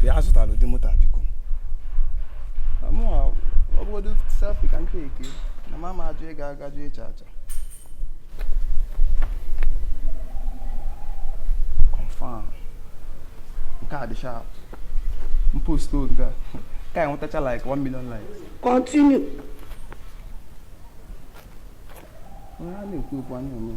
Bịa zụtara ụdị moto a, biko. Mụnwa, ọ bụgodu selfie ka m take na mama ajụ ịga aga jụ ịcha acha. Confirm. Nke a dị sharp. M post nke a. Ka anyị nwetacha like 1 million likes. Continue. Onye a na-ekwu ekwu anya eme.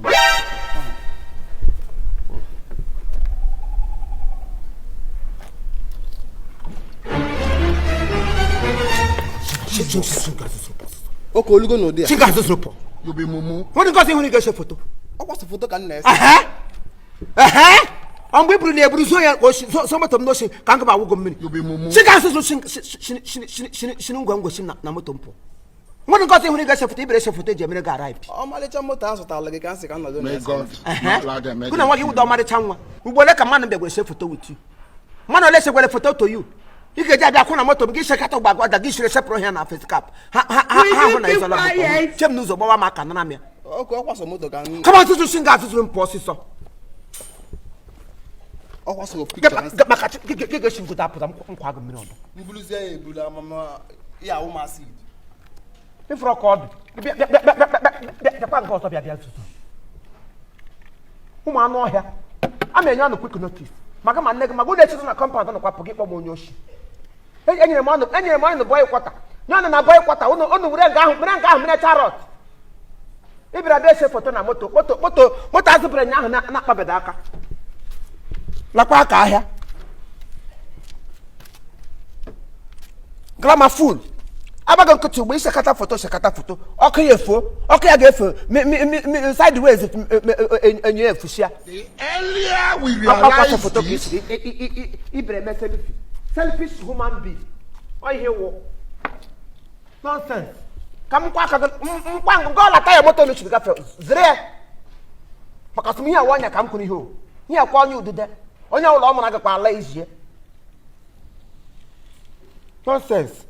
Oke olugo n'ụdị a. Chinga azụzụ pụ. You be mumu. Nwere ngozi hụrụ ga-ese foto. Ọ kwasị foto ka m na-ese. Ehe. Ehe. Ọ mgbe i buru na eburu zo ya ka oshi zo moto m n'oshi ka m gaba awụgo mmiri. You be mumu. Chinga azụzụ shini ngwa ngwa shi na moto m pụ. Nwere ngozi hụrụ ga-ese foto ibere ese foto eji emere gị arrived. Ọmalịcha moto a zụtara gị ka m sị ka m nọdụ May na-ese. God not allow them. Gụ na nwa gị wụda ọmarịcha nwa. Ugbo ole ka mmadụ bịagwere se foto with you? Mmadụ ole sekwere foto to you? Ị ga-eji abịa kwụ na moto m gị sekata ụgbọ agwada gị siri sepụrụ ha na face cap. Ha ha ha Will ha you hụ na keep ịzọla moto. quiet? Che m n'ụzọ gbawa m aka nara m ya. Oke ọ kwasị moto ka m Kama azụzụ si nga azụzụ m pụọ ọsịsọ. ọ kwasị picture ka m sị. Maka gị ga-esi ngote apụta nkwa gị mmiri ọdụ. M buluzie ya ebulu amama ya awụ m acid. Ịfụrụ ka ọ dị. Bịa bịa bịa bịa bịa bịa bịakwa nke ọzọ bịa bịa zụzụ. Ụmụ anụ ọhịa. A ma enye ọnụ quick notice. Maka ma nne gị maka ụlọ echizo na compound nọkwa pụ gị kpọ m onye oshi. Enyere m ọnụ enyere m ọnụ boy quarter. Nye ọnụ na boy quarter unu unu were nga ahụ mere nga ahụ mere charọt. Ị bịara bịa ese foto na moto moto moto moto azụbere nya ahụ na-akpabedo aka. Lakwa aka ahịa. Grammar full. Abaghị nkịtị ugbo isekata foto sekata foto ọkụ ya efuo ọkụ ya ga-efe sideways enyo ya efusia. The earlier we Akwasị realize foto ka this, isiri ibere eme selfie, selfish human being, ọ ihe wụ nonsense. Ka m kwa aka gị nkwa ngụ ọla taya moto n'uchiri gafe zere ya maka sị m ihe awa ọnya ka m kwuru ihe o ihe akwa onye udude onye ụlọ ọ mụrụ agakwa ala izie nonsense.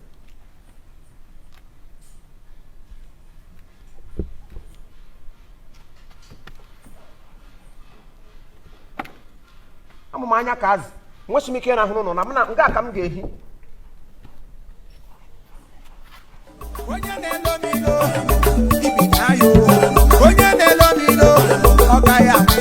Amụ m anya ka azụ nwesị m ike ịrahụ n'ụlọ na m na nga ka m ga-ehi. Onye na-elo m ilo, ibi na ya o. Onye na-elo m ilo, ọ gaghị ama.